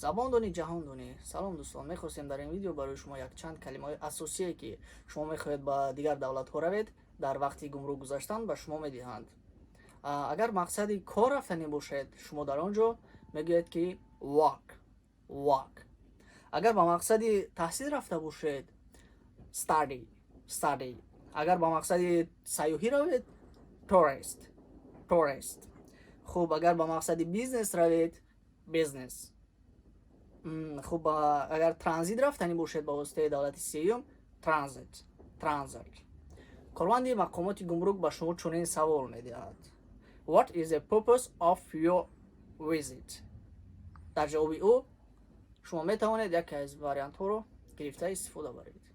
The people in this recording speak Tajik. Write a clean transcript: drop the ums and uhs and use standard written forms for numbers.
Забондонӣ, ҷаҳондонӣ. Салом, дӯстон! Мехостем дар ин видео барои шумо якчанд калимаҳои асосие, ки шумо мехоҳед ба дигар давлатҳо равед, дар вақти гумрук гузаштан ба шумо медиҳанд. Агар мақсади кор рафтанӣ бошед, шумо дар он ҷо мегӯед, ки work, work. Агар ба мақсади таҳсил рафта бошед, study, study. Агар ба мақсади сайёҳӣ равед, tourist, tourist. Хуб, агар ба мақсади бизнес равед, business. Хуб, агар транзит рафтанӣ бошед ба воситаи давлати сеюм, transit, transit. Корманди мақомоти гумрук ба шумо чунин савол медиҳад: "What is the purpose of your visit?" Дар ҷавоби ӯ шумо метавонед яке аз вариантҳоро гирифта истифода баред.